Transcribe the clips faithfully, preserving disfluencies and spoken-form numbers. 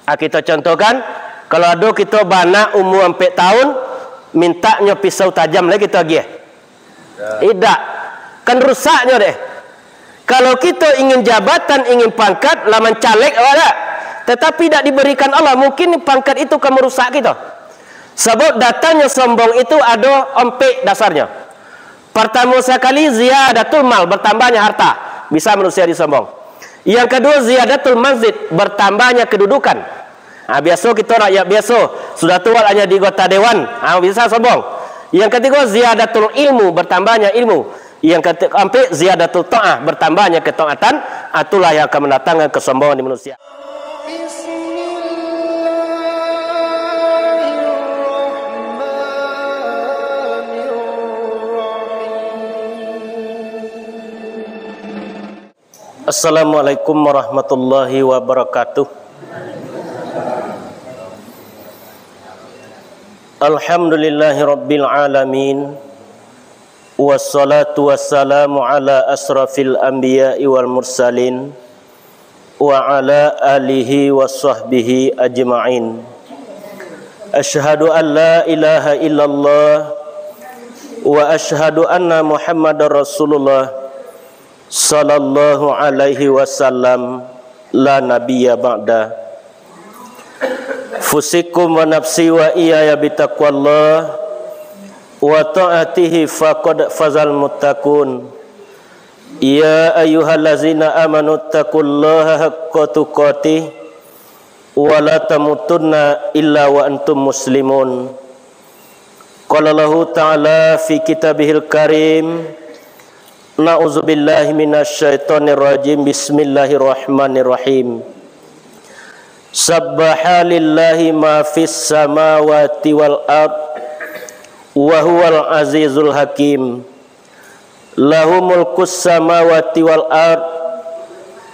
Ah, kito contohkan, kalau ado kito baanak umua ampek taun, mintaknyo pisau tajam lai kito agiah? Indak. Kan rusaknyo deh. Kalau kito ingin jabatan, ingin pangkat, lah mancalek awak dak? Tetapi dak diberikan Allah, mungkin pangkat itu ka marusak kito. Sabab datangnyo sombong itu ado ampek dasarnyo. Partamo sakali, ziyadatul mal, bertambahnya harta. Bisa manusia disombong. Yang kaduo, ziyadatul manzil, bertambahnya kedudukan. Ha, biaso kito rakyat biaso, sudah tu awak lah jadi anggota dewan, ha, bisa sombong. Yang katigo, ziyadatul ilmu, bertambahnya ilmu. Yang kaampek, ziyadatul ta'ah, bertambahnya ketaatan. Ha, itulah yang akan mendatangkan kesombongan di manusia. Bismillahirrahmanirrahim. Assalamualaikum warahmatullahi wabarakatuh. Alhamdulillahirabbil alamin. Wassalatu wassalamu ala asyrafil anbiya'i wal mursalin, wa ala alihi wa sahbihi ajma'in. Asyhadu an la ilaha illallah, wa asyhadu anna Muhammadar Rasulullah, sallallahu alaihi wasallam, la nabiyya ba'da. Fusikum wa nafsi wa iyaya bitaqwallah wa ta'atihi, faqad fazal muttaqun. Ya ayyuhallazina amanu taqullaha haqqa tuqatih wa la tamutunna illa wa antum muslimun. Qala Allahu ta'ala fi kitabihil karim, na'udzubillahi minasyaitonirrajim, bismillahirrahmanirrahim. Sabbaha lillahi ma fis samawati wal ard, wa huwal azizul hakim. Lahu mulkus samawati wal ard,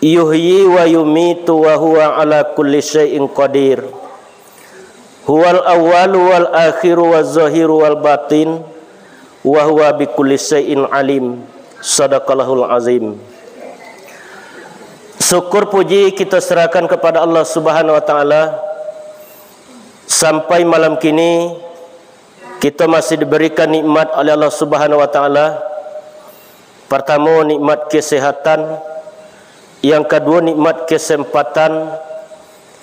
yuhyi wa yumitu wa huwa ala kulli syai'in qadir. Huwal awwalu wal akhiru waz zahiru wal batin, wa huwa bikulli syai'in alim. Sadaqallahul azim. Syukur puji kita serahkan kepada Allah Subhanahu wa Ta'ala. Sampai malam kini, kita masih diberikan nikmat oleh Allah Subhanahu wa Ta'ala. Pertamo, nikmat kesehatan. Yang kaduo, nikmat kesempatan.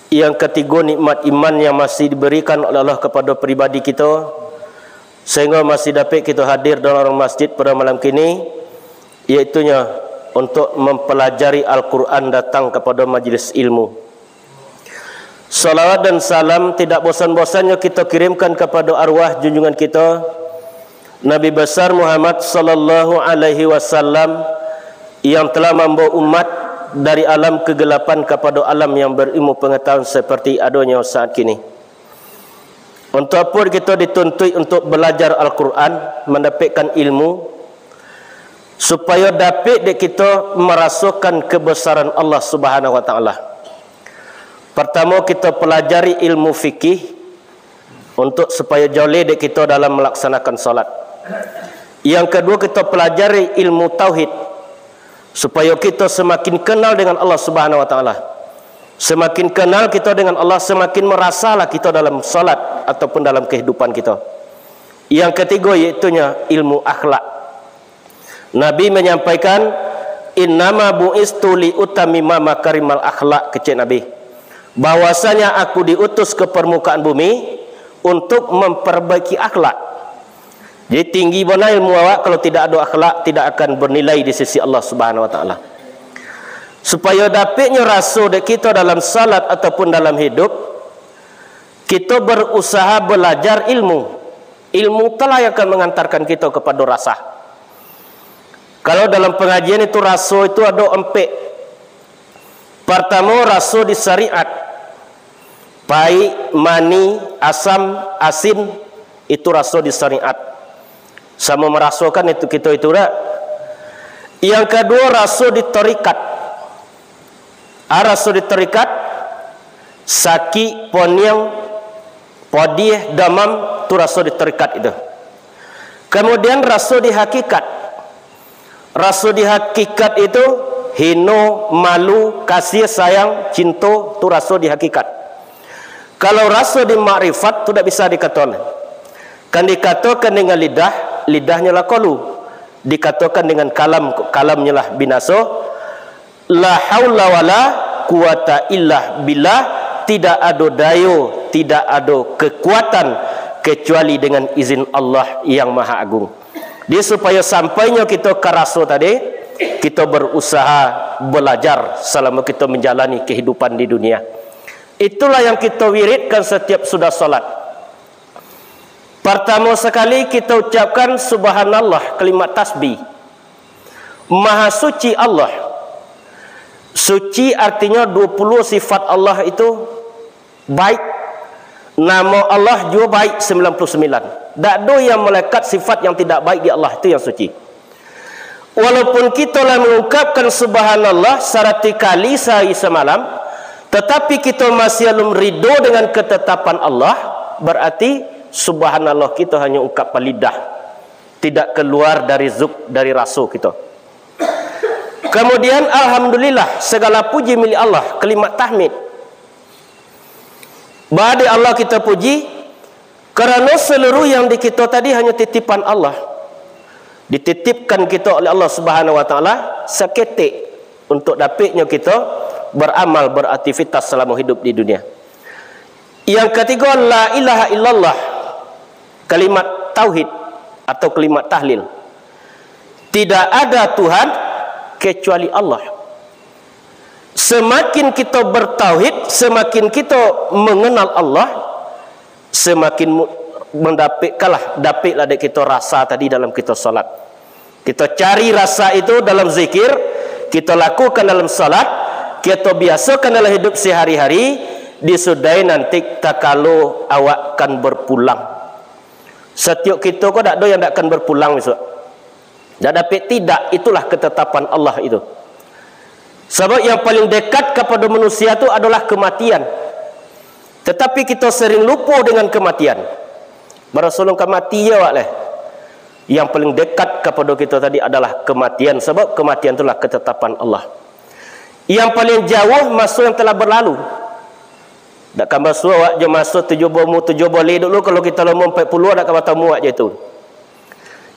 Yang katigo, nikmat iman yang masih diberikan oleh Allah kepada pribadi kita, sehingga masih dapik kita hadir dalam masjid pada malam kini, yaitunyo untuk mempelajari Al-Quran, datang kepada majlis ilmu. Salawat dan salam tidak bosan-bosannyo kita kirimkan kepada arwah junjungan kita, Nabi Besar Muhammad sallallahu alaihi wasallam, yang telah mambawa umat dari alam kegelapan kepada alam yang berilmu pengetahuan seperti adonyo saat kini. Untuk apo kito dituntuik untuk balajar Al-Quran, mandapekkan ilmu, supayo dapik dek kito marasokan kebesaran Allah Subhanahu wa Ta'ala. Partamo, kito pelajari ilmu fikih untuk supayo joleh dek kito dalam melaksanakan salat. Yang kaduo, kito pelajari ilmu tauhid supayo kito semakin kenal dengan Allah Subhanahu wa Ta'ala. Semakin kenal kito dengan Allah, semakin marasalah kito dalam salat ataupun dalam kehidupan kito. Yang katigo, yaitunyo ilmu akhlak. Nabi manyampaikan, "Innama bu'istu li utammima makarimal akhlak," kecek Nabi, bahwasanya aku diutus ke permukaan bumi untuk memperbaiki akhlak. Jadi, tinggi bana ilmu awak, kalau tidak ado akhlak, tidak akan bernilai di sisi Allah Subhanahu wa Ta'ala. Supayo dapiknyo raso dek kito dalam salat ataupun dalam hidup, kito berusaha balajar ilmu. Ilmu itulah yang akan mengantarkan kito kepada rasa. Kalau dalam pengajian itu, raso itu ado ampek. Partamo, raso di syariat. Paik, manih, asam, asin, itu raso di syariat. Samo marasokan itu kito itu dak. Yang kaduo, raso di tarikat. Ah, raso di tarikat, sakik, poniang, padiah, damam, tu raso di tarikat itu. Kemudian, raso di hakikat. Raso di hakikat itu hino, malu, kasih sayang, cinto, tu raso di hakikat. Kalau raso di makrifat tu dak bisa dikatokan. Kan dikatokan dengan lidah, lidahnyo lah kolu. Dikatokan dengan kalam, kalamnyo lah binaso. La haula wala quwata illa billah, tidak ado dayo, tidak ado kekuatan kecuali dengan izin Allah yang Maha Agung. Jadi, supayo sampainyo kito ka raso tadi, kito berusaha belajar salamo kito menjalani kehidupan di dunia. Itulah yang kito wiridkan setiap sudah salat. Pertamo sakali kito ucapkan subhanallah, kalimat tasbih. Maha suci Allah. Suci artinyo dua puluh sifat Allah itu baik. Namo Allah juo baik, sembilan puluh sembilan. Dak ado yang melekat sifat yang tidak baik di Allah, itu yang suci. Walaupun kito lah mengungkapkan subhanallah saratuih kali sahari samalam, tetapi kito masih alun ridho dengan ketetapan Allah, berarti subhanallah kito hanyo ungkapan lidah, tidak keluar dari zuk, dari raso kito. Kemudian, alhamdulillah, segala puji milik Allah, kalimat tahmid. Baa dek Allah kito puji, karano seluruh yang di kito tadi hanyo titipan Allah. Dititipkan kito oleh Allah Subhanahu wa Taala saketek untuk dapiknyo kito beramal, beraktivitas salamo hidup di dunia. Yang katigo, la ilaha illallah, kalimat tauhid atau kalimat tahlil. Tidak ada Tuhan kecuali Allah. Semakin kito bertauhid, semakin kito mengenal Allah, semakin mu-, mendapikkanlah, dapiklah dek kito rasa tadi dalam kito salat. Kito cari rasa itu dalam zikir, kito lakukan dalam salat, kito biasokan dalam hidup sehari-hari, disudahi nanti takalo awak kan berpulang. Satiok kito ko dak ado yang dak kan berpulang bisuak. Dak dapik tidak, itulah ketetapan Allah itu. Sabab yang paling dekat kapado manusia tu adolah kematian. Tetapi kito sering lupo dengan kematian. Baraso ulun ka mati je awak leh. Yang paling dekat kapado kito tadi adalah kematian, sabab kematian itulah ketetapan Allah. Yang paling jauh maso yang telah berlalu. Dak kan basuo awak jo maso tujuah baleh, umua tujuah baleh dulu, kalau kito lah umua ampek puluah, dak ka batamu awak jo itu.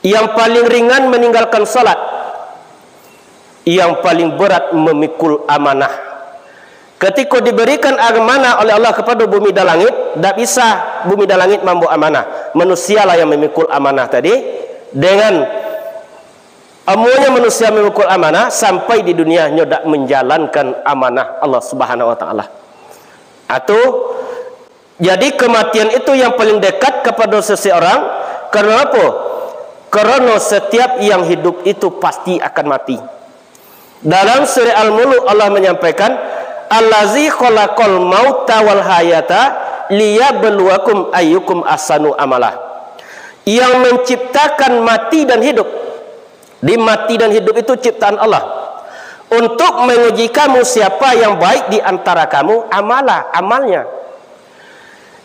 Yang paling ringan meninggalkan salat. Yang paling berat memikul amanah. Katiko diberikan amanah oleh Allah kapado bumi dan langit, dak bisa bumi dan langit mambaok amanah. Manusialah yang mamikul amanah tadi. Dengan amuanyo manusia mamikul amanah, sampai di dunia nyo dak manjalankan amanah Allah Subhanahu wa Taala. Atau, jadi kematian itu yang paling dekat kapado seseorang. Karano apo? Karano setiap yang hidup itu pasti akan mati. Dalam surah Al-Muluk, Allah manyampaikan, "Allazi khalaqal mauta wal hayata liyabluwakum ayyukum ahsanu amala." Yang menciptakan mati dan hidup. Di mati dan hidup itu ciptaan Allah. Untuk menguji kamu siapa yang baik di antara kamu, amala, amalnya.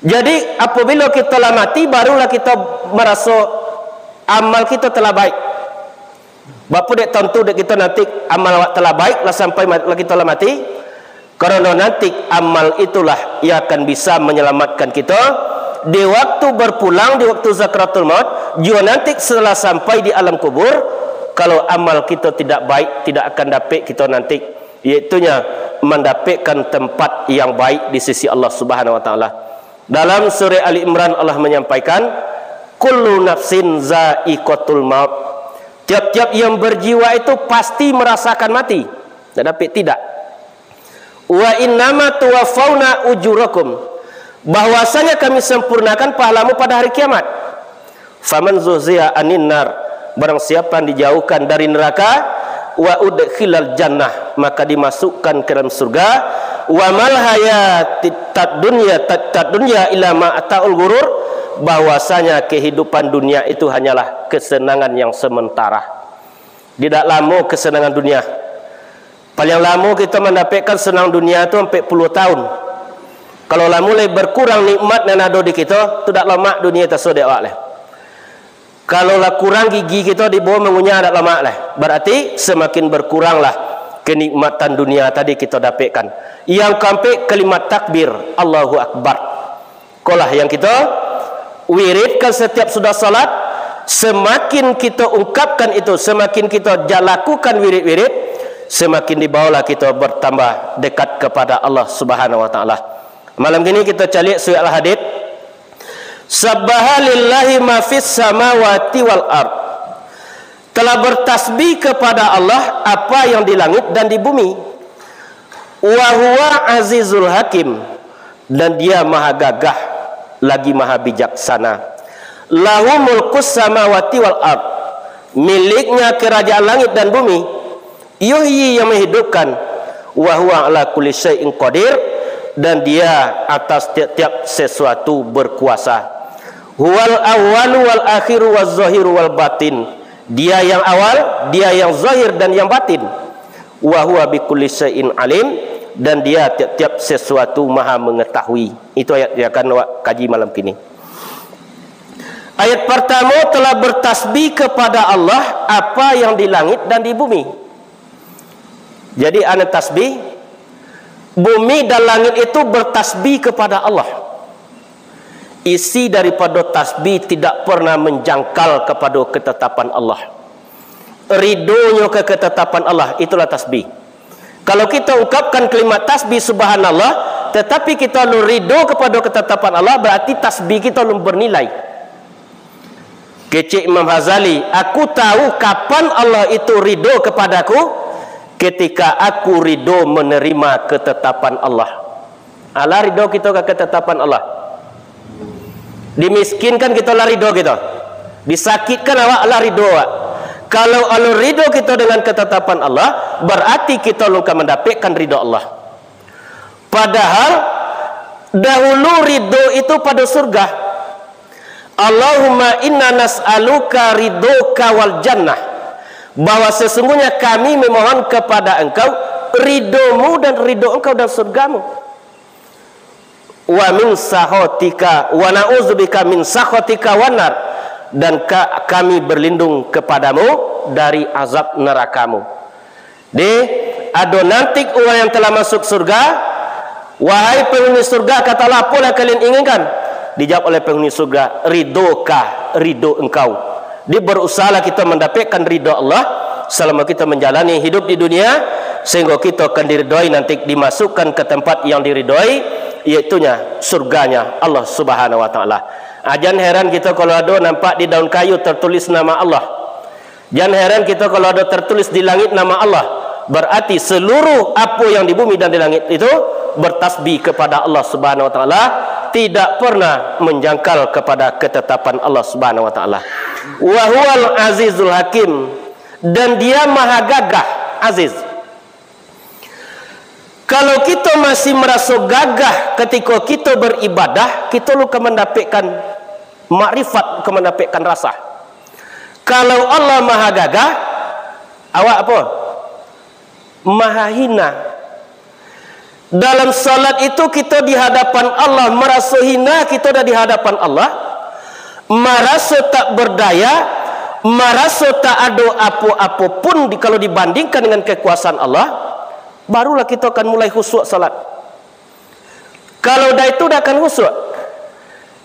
Jadi, apabila kito lah mati, barulah kito maraso amal kito telah baik. Baa dek tantu dek kito nanti amal awak telah baik, lah sampai ma-, lah kito lah mati? Karano nanti amal itulah yang akan bisa menyelamatkan kito di waktu berpulang, di waktu sakaratul maut, juo nanti setelah sampai di alam kubur, kalau amal kito tidak baik, tidak akan dapik kito nanti, yaitunya mandapikkan tempat yang baik di sisi Allah Subhanahu wa Taala. Dalam surah Ali Imran, Allah menyampaikan, "Kullu nafsin za'iqatul maut." Tiap-tiap yang berjiwa itu pasti merasakan mati. Dak dapik tidak. "Wa innama tuwaffauna ujurakum." Bahwasanya kami sempurnakan pahalamu pada hari kiamat. "Faman zuhziha anin nar," barang siapa yang dijauhkan dari neraka, "wa udkhilal jannah," maka dimasukkan ke dalam surga, "wa mal hayatid dunya, tad dunya illa mataul ghurur," bahwasanya kehidupan dunia itu hanyalah kesenangan yang sementara. Tidak lamo kesenangan dunia. Paling lamo kito mandapekkan senang dunia tu ampek puluah tahun. Kalau lah mulai berkurang nikmat nan ado di kito, tu dak lamak dunia taso dek awak lai. Kalau lah kurang gigi kito di bawah mangunyah, dak lamak lai. Berarti semakin berkuranglah kenikmatan dunia tadi kito dapekkan. Yang kaampek, kalimat takbir, Allahu Akbar. Ikolah yang kito wiridkan setiap sudah salat. Semakin kito ungkapkan itu, semakin kito ja-, lakukan wirid-wirid, semakin dibawolah kito bertambah dekat kepada Allah Subhanahu wa Ta'ala. Malam kini kito caliak surah Al-Hadid. Sabbaha lillahi ma fis samawati wal ard. Telah bertasbih kepada Allah apa yang di langit dan di bumi. Wa huwa azizul hakim, dan Dia maha gagah, lagi maha bijaksana. Lahu mulkus samawati wal ard, miliknya kerajaan langit dan bumi. Yuhyi, yang menghidupkan. Wa huwa ala kulli syai'in qadir, dan Dia atas tiap-tiap sesuatu berkuasa. Huwal awwalu wal akhiru waz zahiru wal batin. Dia yang awal, Dia yang zahir dan yang batin. Wa huwa bikulli syai'in alim, dan Dia tiap-tiap sesuatu maha mengetahui. Itu ayat yang akan awak kaji malam kini. Ayat pertama, telah bertasbih kepada Allah apa yang di langit dan di bumi. Jadi, anu tasbih, bumi dan langit itu bertasbih kepada Allah. Isi daripada tasbih tidak pernah menjangkal kepada ketetapan Allah. Ridonyo ke ketetapan Allah, itulah tasbih. Kalau kita ungkapkan kalimat tasbih, subhanallah, tetapi kita alun ridho kepada ketetapan Allah, berarti tasbih kita alun bernilai. Kecek Imam Ghazali, "Aku tahu kapan Allah itu ridho kepadaku, ketika aku ridho menerima ketetapan Allah." Alah ridho kito ka ketetapan Allah. Dimiskinkan kito, lah ridho kito. Disakitkan awak, lah ridho awak. Kalau alun ridho kito dengan ketetapan Allah, berarti kito alun ka mandapekkan ridho Allah. Padahal dahulu ridho itu pada surga. "Allahumma inna nas'aluka ridhoka wal jannah." Bahwa sesungguhnya kami memohon kepada Engkau ridho-Mu dan ridho Engkau dan surga-Mu. "Wa min sakhatika, wa na'udzubika min sakhatika wan nar." Dan ka-, kami berlindung kepada-Mu dari azab neraka-Mu. Deh, ado nanti urang yang telah masuk surga, "Wahai penghuni surga," kata Allah, "apolah kalian inginkan?" Dijawab oleh penghuni surga, "Ridhoka, ridho Engkau." Jadi, berusahalah kita mendapatkan ridho Allah selama kita menjalani hidup di dunia, sehingga kita akan diridhoi nanti, dimasukkan ke tempat yang diridhoi, iaitu nya surganya Allah Subhanahu wa Ta'ala. Ah, jan heran kita kalau ado nampak di daun kayu tertulis nama Allah. Jan heran kito kalau ado tertulis di langit nama Allah. Berarti seluruh apo yang di bumi dan di langit itu bertasbih kepada Allah Subhanahu wa Ta'ala, tidak pernah menjangkal kepada ketetapan Allah Subhanahu wa Ta'ala. Wa huwal azizul hakim, dan Dia maha gagah, aziz. Kalau kito masih maraso gagah katiko kito baribadah, kito alun ka mandapekkan makrifat, ka mandapekkan rasa. Kalau Allah maha gagah, awak apo? Maha hina. Dalam salat itu kito di hadapan Allah, maraso hina kito dah di hadapan Allah, maraso tak berdaya, maraso tak ado apo-apo pun di, kalau dibandingkan dengan kekuasaan Allah, barulah kito akan mulai khusyuk salat. Kalau dah itu dah akan khusyuk.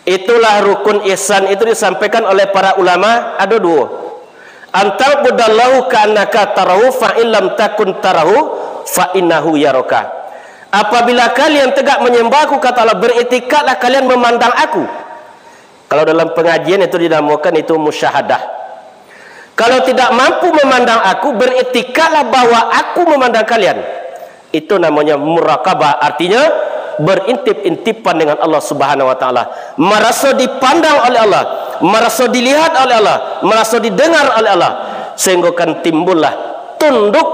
Itulah rukun ihsan itu disampaikan oleh para ulama, ado duo. "An ta'budallaha ka'annaka tarahu, fa in lam takun tarahu, fa innahu yaraka." Apabila kalian tegak menyembah Aku, kata Allah, beriktikadlah kalian memandang Aku. Kalau dalam pengajian itu dinamakan itu musyahadah. Kalau tidak mampu memandang Aku, beriktikadlah bahwa Aku memandang kalian. Itu namanya muraqabah, artinya berintip-intipan dengan Allah Subhanahu wa Ta'ala. Maraso dipandang oleh Allah, maraso dilihat oleh Allah, maraso didengar oleh Allah, sehingga kan timbullah tunduk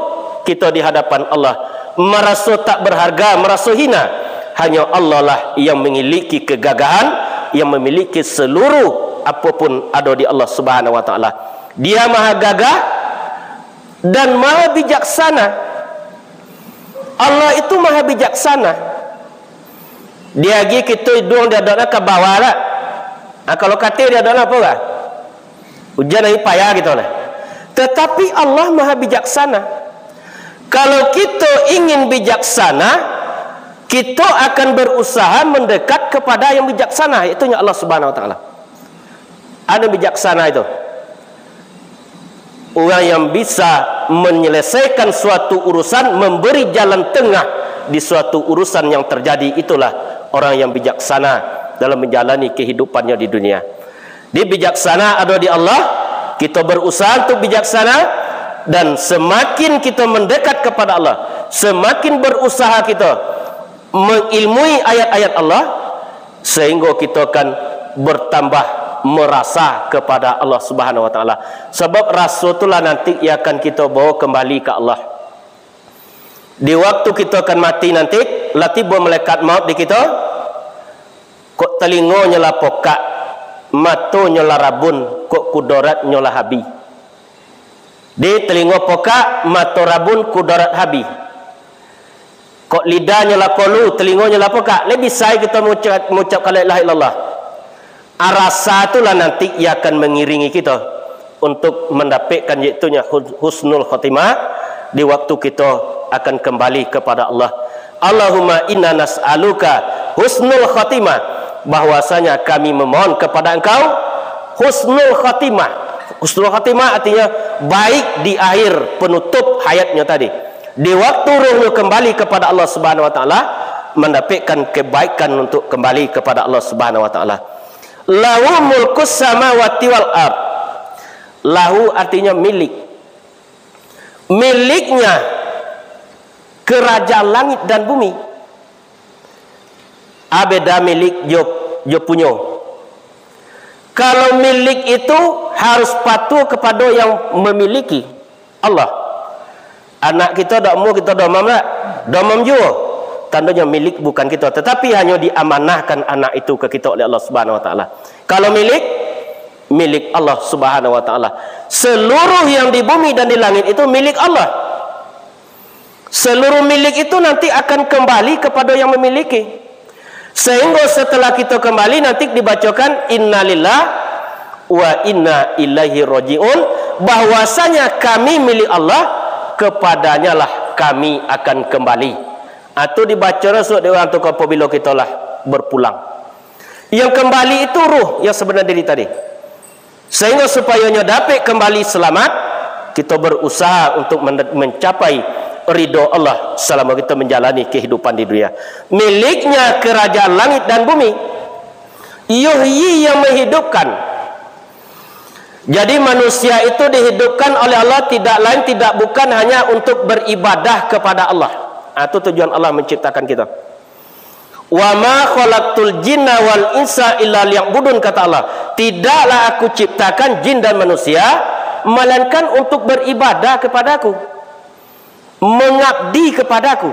kito di hadapan Allah, maraso tak berharga, maraso hina. Hanya Allah lah yang memiliki kegagahan, yang memiliki seluruh apapun ado di Allah Subhanahu wa Ta'ala. Dia maha gagah dan maha bijaksana. Allah itu maha bijaksana. Diagiah kito iduang diadoknyo ka bawah lah. Ah, kalau kato diadoknyo apo lah? Ujan lagi payah gitu lah. Tetapi Allah maha bijaksana. Kalau kito ingin bijaksana, Kito akan berusaha mendekat kepada yang bijaksana, yaitu Allah Subhanahu wa Ta'ala. Anu bijaksana itu, urang yang bisa menyelesaikan suatu urusan, memberi jalan tengah di suatu urusan yang terjadi, itulah orang yang bijaksana dalam menjalani kehidupannya di dunia. Di bijaksana ado di Allah, kito berusaha untuk bijaksana, dan semakin kito mendekat kepada Allah, semakin berusaha kito mengilmui ayat-ayat Allah, sehingga kito akan bertambah merasa kepada Allah Subhanahu wa Ta'ala. Sebab raso tu lah nanti yang akan kito bawa kembali ka Allah. Di waktu kito akan mati nanti, lah tibo malaikat maut di kito, kok talingonyo lah pokak, matonyo lah rabun, kok kudoratnyo lah habih. Di talingo pokak, mato rabun, kudorat habih. Kok lidahnyo lah kolu, talingonyo lah pokak, lai bisa kito mucap-, mucapkan la ilaha illallah. Arasa tu lah nanti yang akan mengiringi kito untuk mendapatkan, yaitunyo hus-, husnul khotimah di waktu kito akan kembali kepada Allah. Allahumma inna nas'aluka husnul khotimah, bahwasanya kami memohon kepada Engkau husnul khotimah. Husnul khotimah artinya baik di akhir penutup hayatnya tadi. Di waktu ruhnya kembali kepada Allah Subhanahu wa Ta'ala, mendapatkan kebaikan untuk kembali kepada Allah Subhanahu wa Ta'ala. Lahu mulkus samawati wal ard. Lahu artinya milik. Miliknya kerajaan langit dan bumi. A, beda milik jo, jo punyo. Kalau milik itu harus patuh kepada yang memiliki, Allah. Anak kito dak amuah kito domam dak? Domam juo. Tandonyo milik bukan kito, tetapi hanyo diamanahkan anak itu ka kito oleh Allah Subhanahu wa Ta'ala. Kalau milik, milik Allah Subhanahu wa Ta'ala. Seluruh yang di bumi dan di langit itu milik Allah. Seluruh milik itu nanti akan kembali kepada yang memiliki. Sehingga setelah kita kembali, nanti dibacakan, "Innalillah wa inna ilaihi raji'un," bahwasanya kami milik Allah, kepadanyalah kami akan kembali. Atau dibaca rasul di orang tu apabila kita lah berpulang. Yang kembali itu ruh yang sebenar diri tadi. Sehingga supaya nyo dapek kembali selamat, kita berusaha untuk men-, mencapai ridho Allah selama kita menjalani kehidupan di dunia. Miliknya kerajaan langit dan bumi. Yuhyi yang menghidupkan. Jadi manusia itu dihidupkan oleh Allah tidak lain tidak bukan hanya untuk beribadah kepada Allah. Ah, itu tujuan Allah menciptakan kita. "Wa ma khalaqtul jinna wal insa illa liya'budun," kata Allah. "Tidaklah Aku ciptakan jin dan manusia, melainkan untuk beribadah kepada-Ku, mengabdi kepada-Ku."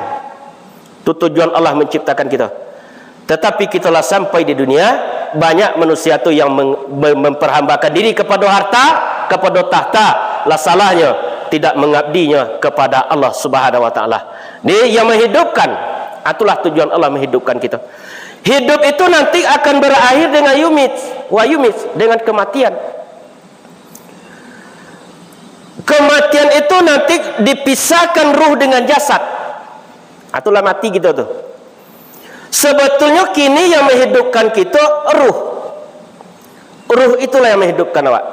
Itu tujuan Allah menciptakan kita. Tetapi kita lah sampai di dunia, banyak manusia tu yang meng-, mem-, memperhambakan diri kepada harta, kepada tahta, lah salahnyo tidak mengabdinya kepada Allah Subhanahu wa Ta'ala. Ni yang menghidupkan, itulah tujuan Allah menghidupkan kita. Hidup itu nanti akan berakhir dengan yumit, wa yumit, dengan kematian. Kematian itu nanti dipisahkan ruh dengan jasad. Itulah mati kita tu. Sebetulnya kini yang menghidupkan kita ruh. Ruh itulah yang menghidupkan awak.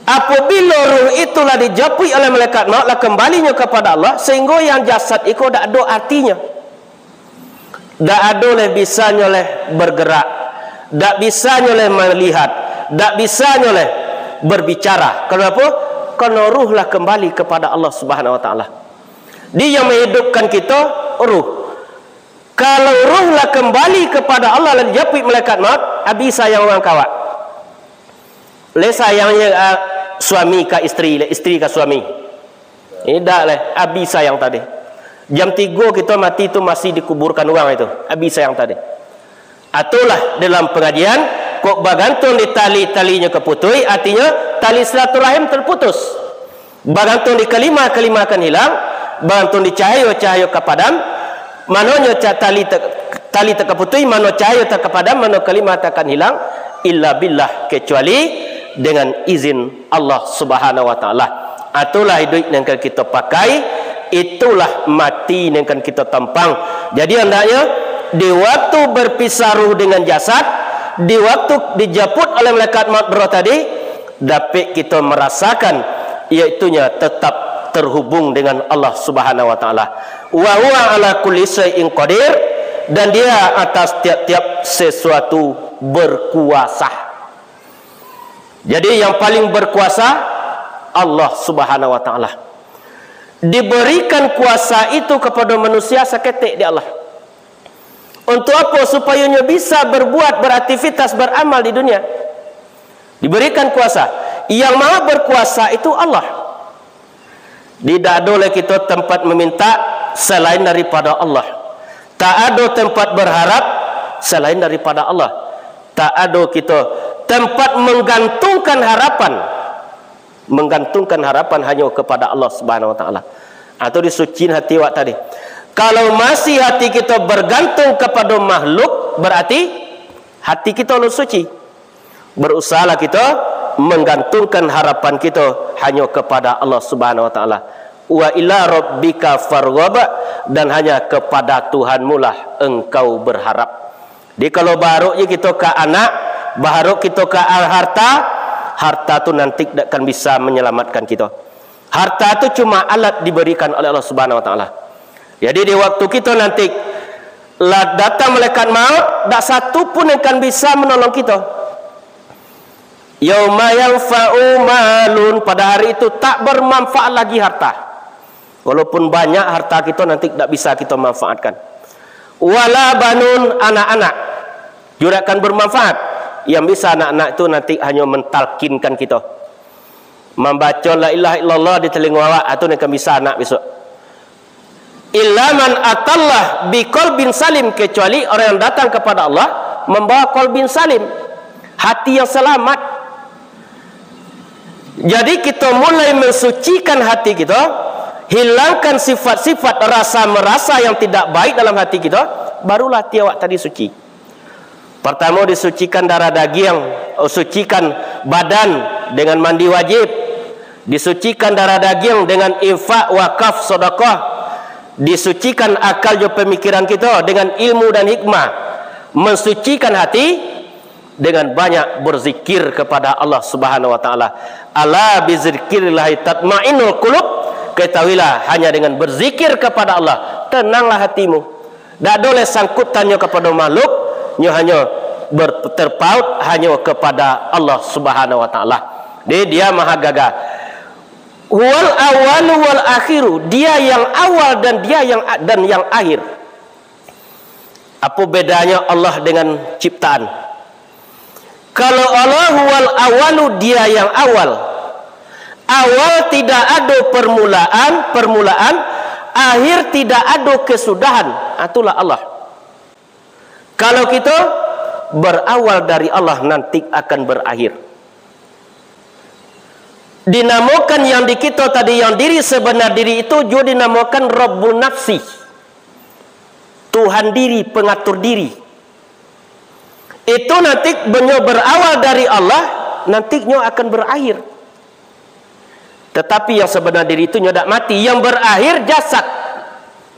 Apabila ruh itulah dijapuik oleh malaikat maut, lah kembalinyo kepada Allah, sehingga yang jasad iko dak ado artinyo. Dak ado leh bisanyo leh bergerak, dak bisanyo leh melihat, dak bisanyo leh berbicara. Kenapa? Karena ruh lah kembali kepada Allah Subhanahu wa Ta'ala. Di yang menghidupkan kita, ruh. Kalau ruh lah kembali kepada Allah, lah dijapuik malaikat maut, abih sayang urang ka awak. Leh sayangnyo, ah, suami ka isteri, leh isteri ka suami. Indak leh, abih sayang tadi. Jam tigo kito mati tu masih dikuburkan urang itu, abih sayang tadi. Itulah dalam pengajian, kok bagantung di tali, talinyo kaputuih, artinyo tali silaturahim terputus. Bagantung di kalimah, kalimah akan hilang. Bagantung di cahayo, cahayo ka padam. Manonyo ca-, tali te-, tali takaputuih, mano cahayo takapadam, mano kalimah takan hilang. Illa billah, kecuali dengan izin Allah Subhanahu wa Ta'ala. Itulah iduik nan akan kita pakai, itulah mati nan akan kita tampang. Jadi, hendaknya di waktu berpisah ruh dengan jasad, di waktu dijemput oleh malaikat maut roh tadi, dapek kita merasakan, yaitunya tetap terhubung dengan Allah Subhanahu wa Ta'ala. Wa huwa ala kulli syai'in qadir, dan Dia atas tiap-tiap sesuatu berkuasa. Jadi, yang paling berkuasa Allah Subhanahu wa Ta'ala. Diberikan kuasa itu kepada manusia saketek dek Allah. Untuk apa? Supaya nyo bisa berbuat, beraktivitas, beramal di dunia. Diberikan kuasa. Yang maha berkuasa itu Allah. Tidak ado lai kito tempat meminta selain daripada Allah. Tak ado tempat berharap selain daripada Allah. Tak ado kito tempat menggantungkan harapan. Menggantungkan harapan hanyo kepada Allah Subhanahu wa Ta'ala. Atau disuciin hati awak tadi. Kalau masih hati kito bergantung kepada makhluk, berarti hati kito alun suci. Berusahalah kito menggantungkan harapan kito hanyo kepada Allah Subhanahu wa Ta'ala. Wa ila rabbika farghab, dan hanya kepada Tuhanmu lah engkau berharap. Jadi, kalau baharok je kito ka anak, baharok kito ka harta, harta tu nanti dak akan bisa menyelamatkan kito. Harta tu cuma alat diberikan oleh Allah Subhanahu wa Ta'ala. Jadi, di waktu kito nanti lah datang malaikat maut, dak satu pun yang akan bisa menolong kito. Yauma yanfa'u malun, pada hari itu tak bermanfaat lagi harta. Walaupun banyak harta kito, nanti dak bisa kito manfaatkan. Wala banun, anak-anak, juo dak akan bermanfaat. Yang bisa anak-anak tu nanti hanyo mentalkinkan kito. Mambaco la ilaha illallah di telingo awak, atau nan akan bisa anak besok. Illa man atallah biqalbin salim, kecuali orang yang datang kepada Allah membawa qalbin salim, hati yang selamat. Jadi, kito mulai mensucikan hati kito, hilangkan sifat-sifat rasa merasa yang tidak baik dalam hati kito, barulah hati awak tadi suci. Partamo, disucikan darah dagiang, oh, sucikan badan dengan mandi wajib, disucikan darah dagiang dengan infak, wakaf, sedekah, disucikan akal jo pemikiran kito dengan ilmu dan hikmah, mensucikan hati dengan banyak berzikir kepada Allah Subhanahu wa Ta'ala. Ala bizikrillahi tatmainnul qulub. Ketahuilah, hanya dengan berzikir kepada Allah, tenanglah hatimu. Dak ado lai sangkutan nyo kapado makhluk, nyo hanyo ber-, terpaut hanyo kepada Allah Subhanahu wa Ta'ala. Jadi, Dia Maha Gagah. Huwal awwalu wal akhiru, Dia yang awal dan Dia yang a-, dan yang akhir. Apo bedanyo Allah dengan ciptaan? Kalau Allah huwal awalu, Dia yang awal. Awal tidak ado permulaan, permulaan, akhir tidak ado kesudahan. Ah, itulah Allah. Kalau kito berawal dari Allah, nanti akan berakhir. Dinamokan yang di kito tadi, yang diri sebenar diri itu juo dinamokan Rabbun Nafsi, Tuhan diri, pengatur diri. Itu nanti benyo berawal dari Allah, nanti nyo akan berakhir. Tetapi yang sebenar diri itu nyo dak mati, yang berakhir jasad.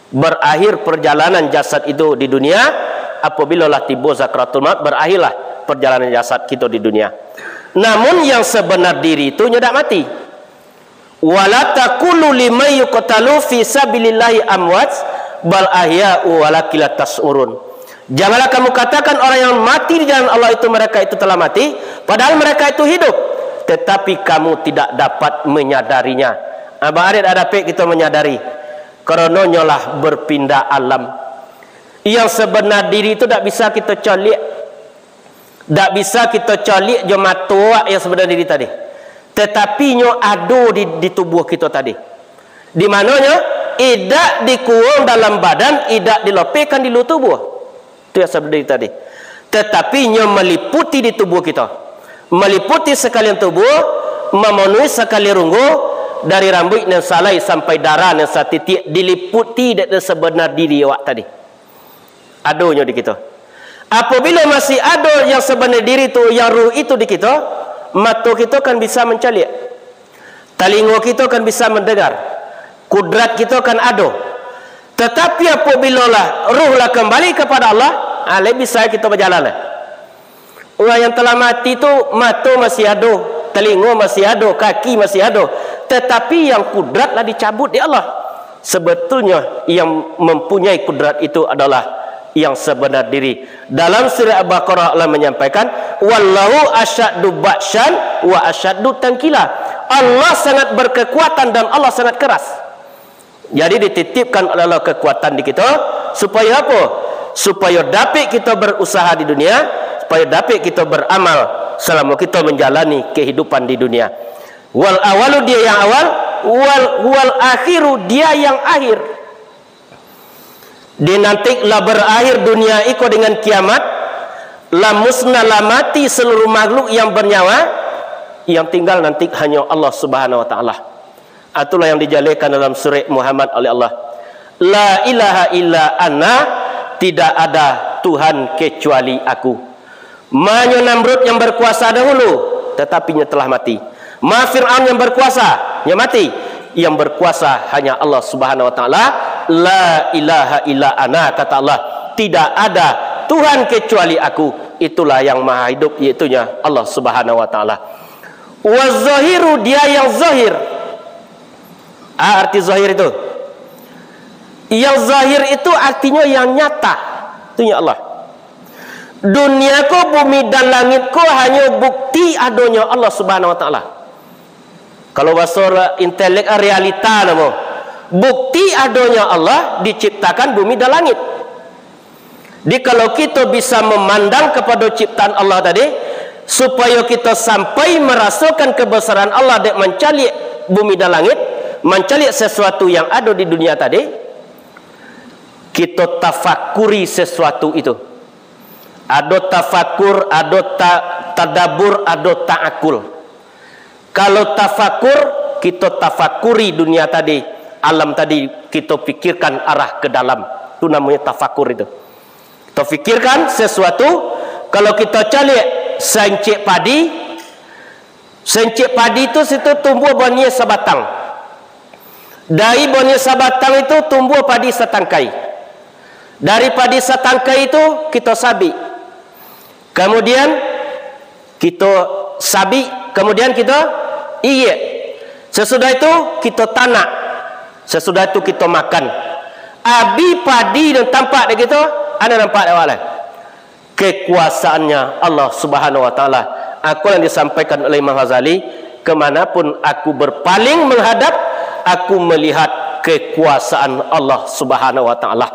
Berakhir perjalanan jasad itu di dunia, apabila lah tibo sakaratul maut, berakhirlah perjalanan jasad kito di dunia. Namun yang sebenar diri itu nyo dak mati. Wala taqulu liman yuqtalu fi sabilillahi amwat, bal ahya'u walakin la tasy'urun. Janganlah kamu katakan orang yang mati di jalan Allah itu, mereka itu telah mati, padahal mereka itu hidup, tetapi kamu tidak dapat menyadarinya. Ah, baa dak dapek kito menyadari? Karano nyo lah berpindah alam. Yang sebenar diri itu dak bisa kito caliak. Dak bisa kito caliak jo mato awak yang sebenar diri tadi. Tetapi nyo ado di, di tubuah kito tadi. Di mano nyo? Idak dikuwang dalam badan, idak dilopehkan di lua tubuah. Itu yang sebenar diri tadi. Tetapi nyo meliputi di tubuah kito. Meliputi sakalian tubuah, memenuhi sakalian runggu, dari rambuik nan sahalai sampai darah nan satitiak, diliputi dek nan sebenar diri awak tadi. Adonyo di kito. Apabila masih ado yang sabananyo diri tu, yang ruh itu di kito, mato kito kan bisa mancaliak, talingo kito kan bisa mandangar, kudrat kito kan ado. Tatapi apabila lah ruh lah kambali kapada Allah, ah, lai bisa kito bajalan lah. Urang yang telah mati tu, mato masih ado, talingo masih ado, kaki masih ado, tatapi yang kudrat lah dicabut dek Allah. Sebetulnyo, yang mempunyai kudrat itu adalah yang sebenar diri. Dalam surah Al-Baqarah, Allah menyampaikan, "Wallahu asyaddu batsyan wa asyaddu tankila." Allah sangat berkekuatan dan Allah sangat keras. Jadi, dititipkan oleh Allah kekuatan di kito, supayo apo? Supayo dapik kito berusaha di dunia, supayo dapik kito beramal salamo kito menjalani kehidupan di dunia. Wal awalu, dia yang awal, wal, wal akhiru, dia yang akhir. Di nanti lah berakhir dunia iko dengan kiamat, lah musnah, lah mati seluruh makhluk yang bernyawa, yang tinggal nanti hanyo Allah Subhanahu wa Ta'ala. Itulah yang dijalehkan dalam surah Muhammad oleh Allah. La ilaha illa ana, tidak ada Tuhan kecuali Aku. Manyo Namrud yang berkuasa dahulu, tetapi nyo telah mati. Ma Fir'aun yang berkuasa, nyo mati. Yang berkuasa hanya Allah Subhanahu wa Ta'ala. La ilaha illa ana, kata Allah. Tidak ada Tuhan kecuali Aku. Itulah yang maha hidup, yaitunya Allah Subhanahu wa Ta'ala. Wa zahiru, dia yang zahir. Ah, arti zahir itu? Yang zahir itu artinyo yang nyata. Itu nyo Allah. Dunia ko, bumi dan langit ko hanyo bukti adonyo Allah Subhanahu wa Ta'ala. Kalau bahaso intelek, realita namo. Bukti adonyo Allah diciptakan bumi dan langit. Jadi, kalau kito bisa memandang kepada ciptaan Allah tadi, supayo kito sampai merasokan kebesaran Allah dek mancaliak bumi dan langit, mancaliak sesuatu yang ado di dunia tadi, kito tafakuri sesuatu itu. Ado tafakur, ado ta-, tadabur, ado ta'akul. Kalau tafakur, kito tafakuri dunia tadi, alam tadi, kito pikirkan arah ke dalam. Itu namonyo tafakur itu. Kito pikirkan sesuatu, kalau kito caliak sancik padi, sancik padi tu situ tumbuah baniah sabatang. Dari baniah sabatang itu tumbuah padi satangkai. Dari padi satangkai itu kito sabik. Kamudian, kito sabik, kamudian kito iyiak. Sasudah itu, kito tanak. Sasudah itu, kito makan. Abih padi nan tampak dek kito, a nan nampak dek awak lai? Kekuasaannya Allah Subhanahu wa Ta'ala. Iko nan disampaikan oleh Imam Ghazali, "Kemanapun aku berpaling menghadap, aku melihat kekuasaan Allah Subhanahu wa Ta'ala."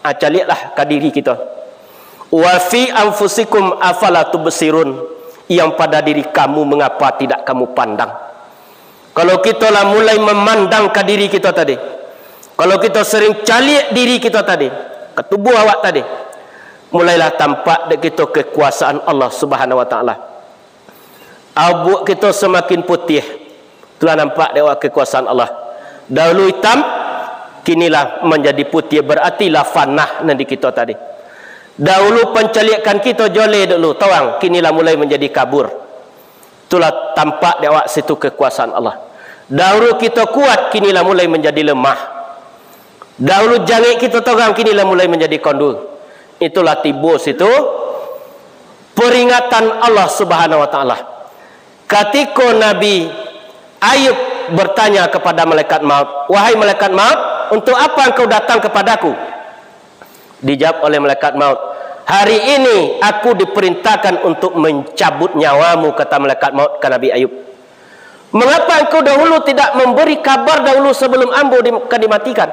Ah, caliaklah ka diri kito. "Wa fi anfusikum afala tubsirun," yang pada diri kamu mengapa tidak kamu pandang? Kalau kito lah mulai memandang ka diri kito tadi, kalau kito sering caliak diri kito tadi, ka tubuah awak tadi, mulailah tampak dek kito kekuasaan Allah Subhanahu wa Ta'ala. Abuak kito samakin putiah. Itulah nampak dek awak kekuasaan Allah. Dahulu itam, kini lah manjadi putiah, barati lah fanah nan di kito tadi. Dahulu pancaliakan kito joleh dulu, tawang, kini lah mulai manjadi kabur. Itulah tampak dek awak situ kekuasaan Allah. Dahulu kito kuat, kini lah mulai manjadi lemah. Dahulu jangek kito togam, kini lah mulai manjadi kondul. Itulah tibo situ peringatan Allah Subhanahu wa Ta'ala. Katiko Nabi Ayub bertanya kepada malaikat maut, "Wahai malaikat maut, untuk apa engkau datang kepadaku?" Dijawab oleh malaikat maut, "Hari ini aku diperintahkan untuk mencabut nyawamu," kata malaikat maut ka Nabi Ayub. "Mengapa engkau dahulu tidak memberi kabar dahulu sebelum ambo di-, akan dimatikan?"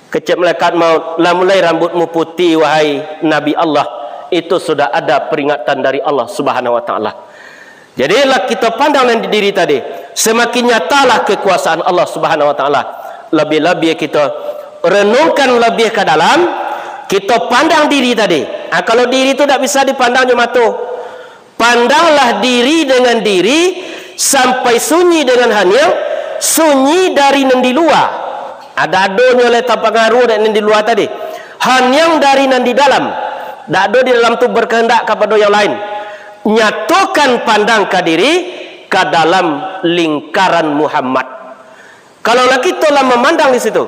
Kecek malaikat maut, "Lah mulai rambutmu putih, wahai Nabi Allah, itu sudah ada peringatan dari Allah Subhanahu wa Ta'ala." Jadi, lah kito pandang nan di diri tadi, semakin nyatalah kekuasaan Allah Subhanahu wa Ta'ala. Lebih-lebih kito renungkan lebih ka dalam, kito pandang diri tadi. Ah, kalau diri tu dak bisa dipandang jo mato, pandanglah diri dengan diri, sampai sunyi dengan haniang, sunyi dari nan di lua. Dak adonyo lai tapangaruah dek nan di lua tadi. Haniang dari nan di dalam. Dak ado di dalam tu berkehendak kapado yang lain. Nyatokan pandang ka diri, ka dalam lingkaran Muhammad. Kalau lah kito lah mamandang di situ,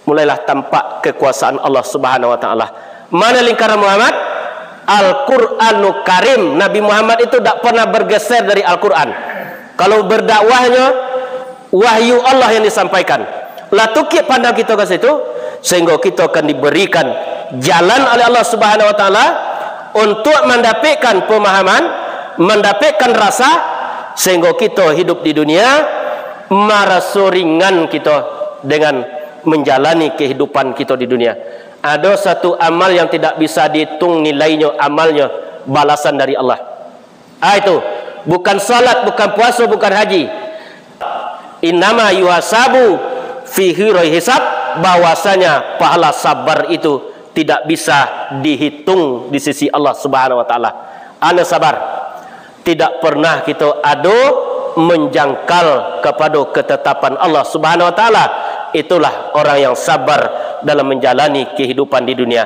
Mulailah tampak kekuasaan Allah Subhanahu wa Ta'ala. Mana lingkaran Muhammad? Al-Quranul Karim. Nabi Muhammad itu tak pernah bergeser dari Al-Quran. Kalau berdakwahnyo, wahyu Allah yang disampaikan. Lah tukik pandang kita ke situ, sehingga kita akan diberikan jalan oleh Allah Subhanahu wa Ta'ala untuk mendapatkan pemahaman, mendapatkan rasa, sehingga kita hidup di dunia marasa ringan kita dengan menjalani kehidupan kita di dunia. Ada satu amal yang tidak bisa dihitung nilainyo, amalnyo, balasan dari Allah. Ah, itu. Bukan salat, bukan puasa, bukan haji. Innama yuhasabu fi ghairi hisab, bahwasanya pahala sabar itu tidak bisa dihitung di sisi Allah Subhanahu wa Ta'ala. Ana sabar. Tidak pernah kita ado menjangkal kepada ketetapan Allah Subhanahu wa Ta'ala. Itulah orang yang sabar dalam menjalani kehidupan di dunia.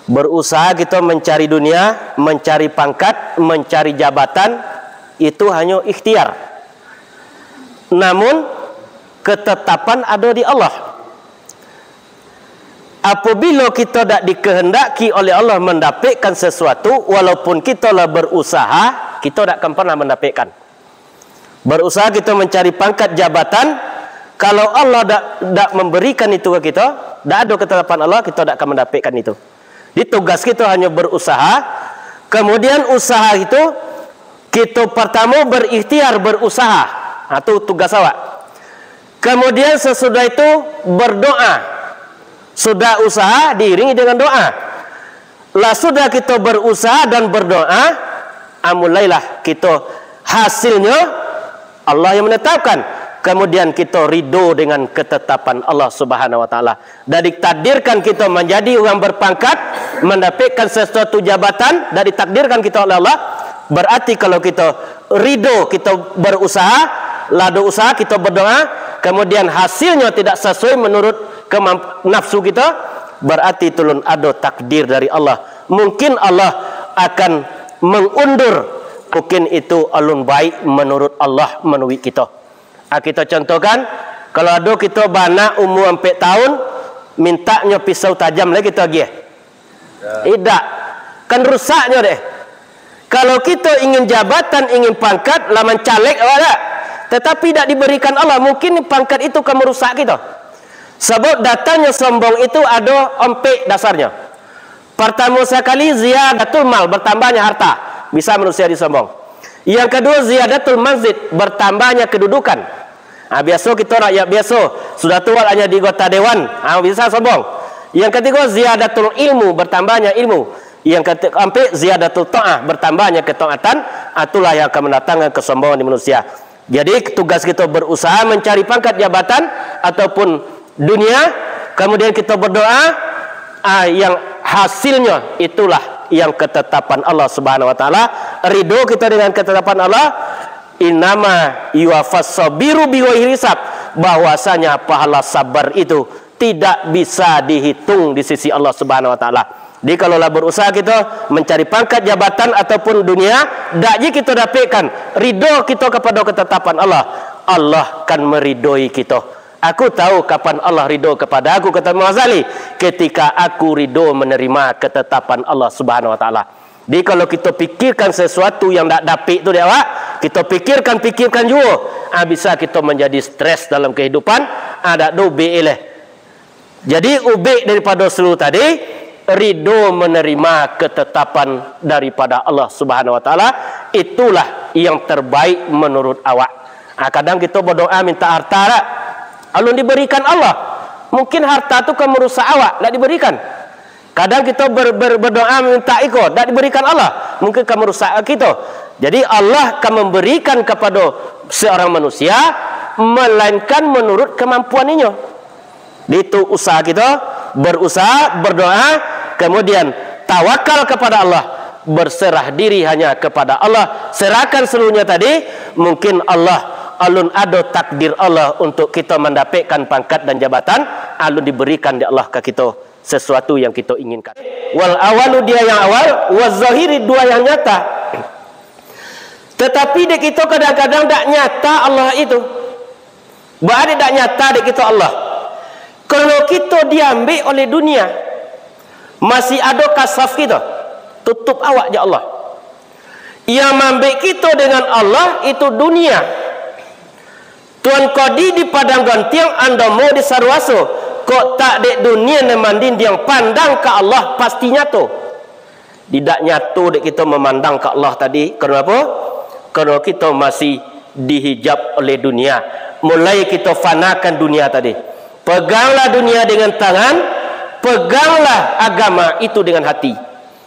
Berusaha kita mencari dunia, mencari pangkat, mencari jabatan, itu hanyo ikhtiar. Namun, ketetapan ada di Allah. Apabila kita dak dikehendaki oleh Allah mendapatkan sesuatu, walaupun kita lah berusaha, kita dak akan pernah mendapatkan. Berusaha kita mencari pangkat jabatan, kalau Allah dak, dak memberikan itu ke kita, dak ada ketetapan Allah, kita dak akan mendapatkan itu. Jadi tugas kita hanya berusaha, kemudian usaha itu kita pertama berikhtiar berusaha. Ha, tu tugas awak. Kemudian sesudah itu berdoa. Sudah usaha diiringi dengan doa. Lah sudah kita berusaha dan berdoa, ah, mulailah kita hasilnya Allah yang menetapkan. Kemudian kita ridho dengan ketetapan Allah Subhanahu wa Ta'ala. Dan ditakdirkan kita menjadi orang berpangkat, mendapatkan sesuatu jabatan, dan ditakdirkan kita oleh Allah. Berarti kalau kita ridho, kita berusaha, lah ada usaha, kita berdoa, kemudian hasilnya tidak sesuai menurut kemamp-, nafsu kita, berarti tulun ada takdir dari Allah. Mungkin Allah akan mengundur, mungkin itu alun baik menurut Allah, manuruik kita. Ah, kita contohkan, kalau ada kita baanak umur ampek tahun, mintaknyo pisau tajam lai kita agiah. Idak. Kan rusaknyo deh. Kalau kita ingin jabatan, ingin pangkat, lah mancalek awak dak? Tetapi dak diberikan Allah, mungkin pangkat itu ka merusak kita. Sebab datangnyo sombong itu ado ompek dasarnyo. Pertama sekali, ziyadatul mal, bertambahnya harta. Bisa manusia disombong. Yang kedua, ziyadatul manzil, bertambahnya kedudukan. Ha, biaso kito rakyat biaso, sudah tu awak lah jadi anggota dewan, ha, bisa sombong. Yang ketiga, ziyadatul ilmu, bertambahnya ilmu. Yang keampek, ziyadatul ta'ah, bertambahnya ketaatan, ha, itulah yang akan mendatangkan kesombongan di manusia. Jadi, tugas kita berusaha mencari pangkat jabatan ataupun dunia, kemudian kita berdoa, ah, yang hasilnya itulah yang ketetapan Allah Subhanahu wa Ta'ala, ridho kita dengan ketetapan Allah, innama yuwaffas sabiru bighairi hisab, bahwasanya pahala sabar itu tidak bisa dihitung di sisi Allah Subhanahu wa Ta'ala. Jadi, kalau lah berusaha kita mencari pangkat jabatan ataupun dunia, dak ji kita dapatkan, ridho kita kepada ketetapan Allah, Allah akan meridhoi kita. Aku tahu kapan Allah ridho kepada aku, kata Imam Ghazali, ketika aku ridho menerima ketetapan Allah Subhanahu wa Ta'ala. Jadi, kalau kita pikirkan sesuatu yang dak dapik tu, dek awak, kita pikirkan, pikirkan juo, ah, bisa kita menjadi stres dalam kehidupan, ah, dak do be leh. Jadi, ubek daripada sulu tadi, ridho menerima ketetapan daripada Allah Subhanahu wa Ta'ala, itulah yang terbaik menurut awak. Ah, kadang kita berdoa minta harta dak? Alun diberikan Allah. Mungkin harta tu kan merusak awak, dak diberikan. Kadang kita ber-, ber-, berdoa minta iko, dak diberikan Allah, mungkin kan merusak kita. Jadi, Allah kan memberikan kepada seorang manusia, melainkan menurut kemampuan inyo. Itu usaha kita, berusaha, berdoa, kemudian tawakal kepada Allah, berserah diri hanya kepada Allah, serahkan seluruhnya tadi, mungkin Allah alun ado takdir Allah untuk kita mendapatkan pangkat dan jabatan, alun diberikan dek Allah ka kita sesuatu yang kita inginkan. Wal awalu, dia yang awal, wa zahiri, dua yang nyata. Tetapi dek kita kadang-kadang dak nyata Allah itu. Baa dak nyata dek kita Allah? Karano kito diambek oleh dunia, masih ado kasaf kito, tutup awak jo Allah. Yang maambek kito dengan Allah itu dunia. Tuan Kodi di Padang Gantiang, Andamo di Saruaso, kok tak dek dunia nan mandindiang, pandang ka Allah pasti nyato. Tidak nyato dek kito mamandang ka Allah tadi. Karano apo? Karano kito masih dihijab oleh dunia. Mulai kito fanakan dunia tadi. Peganglah dunia dengan tangan, peganglah agama itu dengan hati.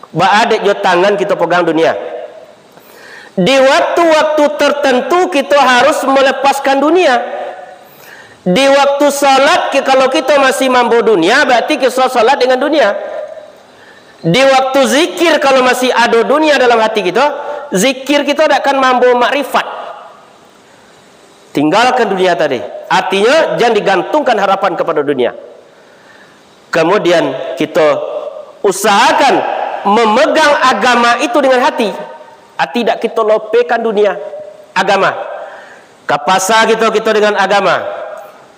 Baa dek jo tangan kito pegang dunia? Di waktu-waktu tertentu kito harus melepaskan dunia. Di waktu salat, ki-, kalau kito masih mambo dunia, berarti kito salat dengan dunia. Di waktu zikir, kalau masih ado dunia dalam hati kito, zikir kito dak akan mambo makrifat. Tinggalkan dunia tadi. Artinya, jangan digantungkan harapan kepada dunia. Kemudian, kito usahakan memegang agama itu dengan hati. Hati dak kito lopekan dunia, agama. Ka pasa kito, kito dengan agama.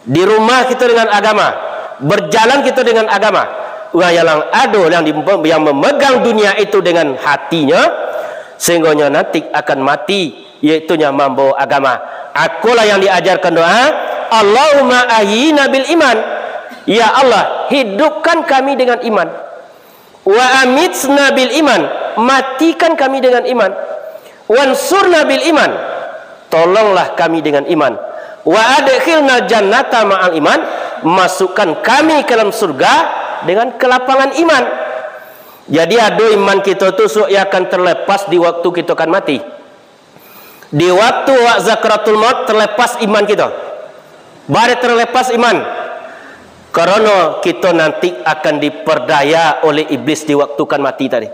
Di rumah kito dengan agama. Berjalan kito dengan agama. Urang yang ado yang di-, yang memegang dunia itu dengan hatinyo, sehinggonyo nanti akan mati, yaitunyo mambawa agama. Akolah yang diajarkan doa, "Allahumma ahyina bil iman." Ya Allah, hidupkan kami dengan iman. "Wa amitna bil iman," matikan kami dengan iman. "Wansurna bil iman," tolonglah kami dengan iman. "Wa adkhilnal jannata ma'al iman," masukkan kami ke dalam surga dengan kelapangan iman. Jadi, ado iman kito tu, suak iyo akan terlepas di waktu kito akan mati. Di waktu awak sakaratul maut, terlepas iman kito. Bare terlepas iman. Karano kito nanti akan diperdaya oleh iblis di waktu kan mati tadi.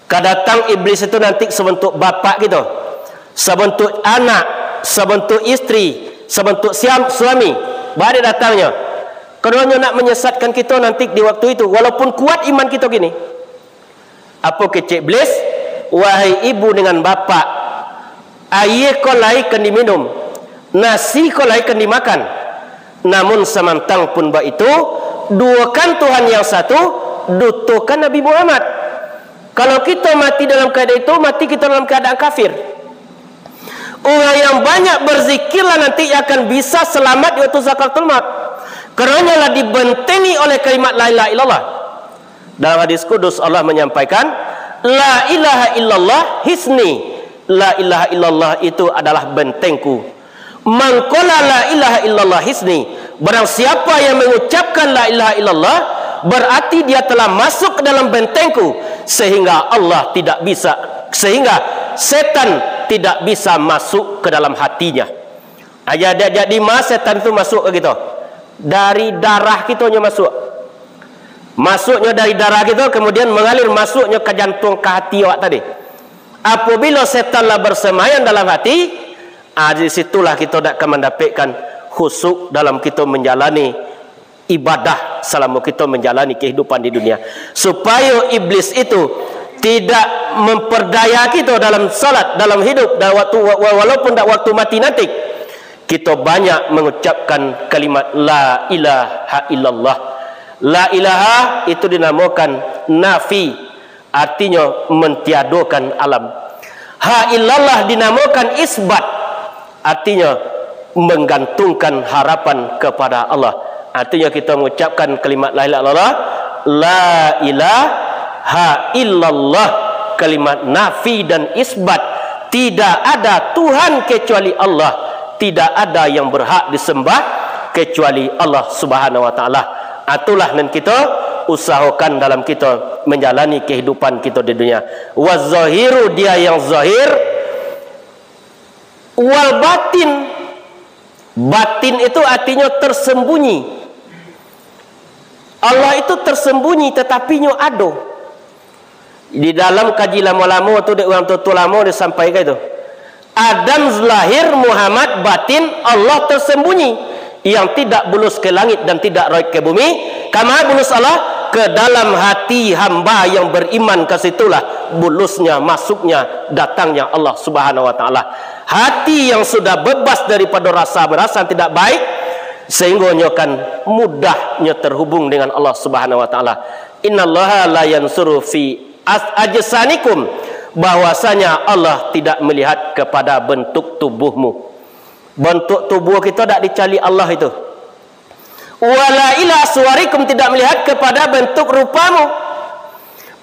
Ka datang iblis itu nanti sabantuk bapak kito, sabantuk anak, sabantuk istri, sabantuk siam-, suami. Bare datangnyo. Karano nak menyesatkan kito nanti di waktu itu, walaupun kuat iman kito kini. Apo kecek iblis? "Wahai ibu dengan bapak, aia ko lai kan diminum, nasi ko lai kan dimakan. Namun samantang pun baitu, duokan Tuhan yang satu, dutokan Nabi Muhammad." Kalau kito mati dalam keadaan itu, mati kito dalam keadaan kafir. Urang yang banyak berzikirlah nanti akan bisa selamat di waktu sakaratul maut. Karano lah dibentengi oleh kalimat la ilaha illallah. Dalam hadis kudus, Allah menyampaikan, "La ilaha illallah hisni." La ilaha illallah itu adalah bentengku. "Man qala la ilaha illallah hisni." Barang siapa yang mengucapkan la ilaha illallah, berarti dia telah masuk ke dalam bentengku, sehingga Allah tidak bisa, sehingga setan tidak bisa masuk ke dalam hatinya. Aja diajak di ma setan tu masuk ke kito? Dari darah kito nyo masuk. Masuknyo dari darah kito, kemudian mengalir masuknyo ke jantung, ke hati awak tadi. Apabila setan lah bersemayam dalam hati, ah, di situlah kito dak akan mendapatkan khusyuk dalam kito menjalani ibadah selama kito menjalani kehidupan di dunia. Supaya iblis itu tidak memperdaya kito dalam salat, dalam hidup, dalam waktu, wa-, wa-, walaupun dak waktu mati nanti, kito banyak mengucapkan kalimat la ilaha illallah. La ilaha itu dinamakan nafi, artinyo mentiadokan alam. Ha illallah dinamakan isbat, artinyo menggantungkan harapan kepada Allah. Artinyo kito mengucapkan kalimat la ilaha illallah, la ilaha illallah, kalimat nafi dan isbat. Tidak ada Tuhan kecuali Allah, tidak ada yang berhak disembah kecuali Allah Subhanahu wa Taala. Itulah nan kito usahakan dalam kito menjalani kehidupan kito di dunia. Wa zahiru, dia yang zahir, wal batin. Batin itu artinyo tersembunyi. Allah itu tersembunyi, tetapi nyo ado. Di dalam kaji lamo-lamo tu, dek urang tuo-tuo lamo disampaikan itu, Adam lahir, Muhammad batin, Allah tersembunyi, yang tidak bulus ke langit dan tidak roit ke bumi. Kama bulus Allah? Ke dalam hati hamba yang beriman, ke situlah bulusnya, masuknya, datangnya Allah Subhanahu wa Taala. Hati yang sudah bebas daripada rasa-rasa yang tidak baik, sehingga nyo kan mudah nyo terhubung dengan Allah Subhanahu wa Taala. "Innallaha la yanzuru fi as-, ajsamikum," bahwasanya Allah tidak melihat kepada bentuk tubuhmu. Bentuk tubuh kita dak dicari Allah itu. "Wala ila suwarikum," tidak melihat kepada bentuk rupamu.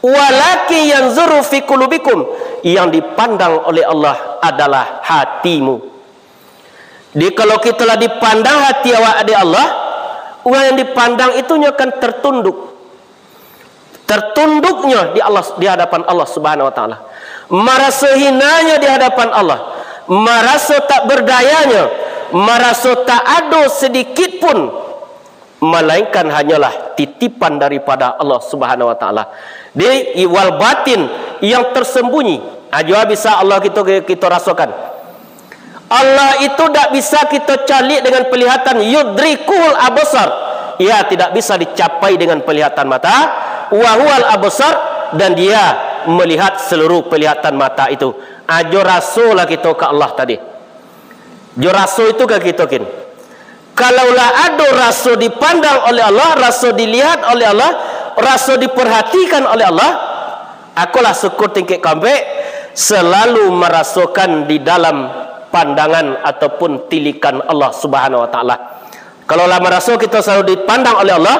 "Walakin yanzuru fi qulubikum," yang dipandang oleh Allah adalah hatimu. Jadi, kalau kita lah dipandang hati awak dek Allah, urang yang dipandang itu nyo akan tertunduk. Tertunduknyo di Allah, di hadapan Allah Subhanahu wa Taala. Maraso hinanyo di hadapan Allah. Maraso tak berdayanyo. Maraso tak ado sedikit pun, malainkan hanyalah titipan daripada Allah Subhanahu wa Taala. Di wal batin, yang tersembunyi. Ajo bisa Allah kita, kita rasokan. Allah itu dak bisa kita caliak dengan penglihatan, yudrikuhul absar. Ia tidak bisa dicapai dengan penglihatan mata, wa huwal absar, dan Dia melihat seluruh penglihatan mata itu. Ajo rasolah kita ka Allah tadi. Jo raso itu ka kita kin. Kalaulah ado raso dipandang oleh Allah, raso dilihat oleh Allah, raso diperhatikan oleh Allah, akolah syukur tingkek kaampek, selalu marasokan di dalam pandangan ataupun tilikan Allah Subhanahu wa Taala. Kalau lah maraso kita selalu dipandang oleh Allah,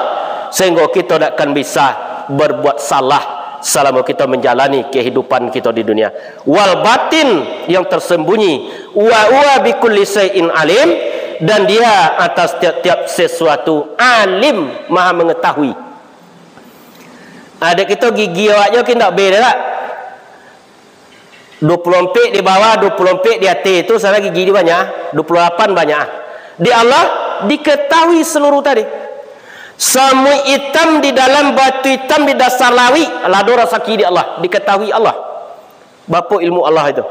sehingga kita dak akan bisa berbuat salah selama kita menjalani kehidupan kita di dunia. Wal batin, yang tersembunyi, wa huwa bikulli syai'in alim, dan Dia atas tiap-tiap sesuatu alim, maha mengetahui. Adak kito gigi awaknyo kin dak beda tak? Dua puluh ampek di bawah, dua puluh ampek di ateh, tu salah gigi dia banyak, dua puluh lapan banyak. Di Allah, diketahui seluruh tadi. Samui itam di dalam, batu itam di dasar lauik, lah ado rasaki di Allah, diketahui Allah. Bapo ilmu Allah itu.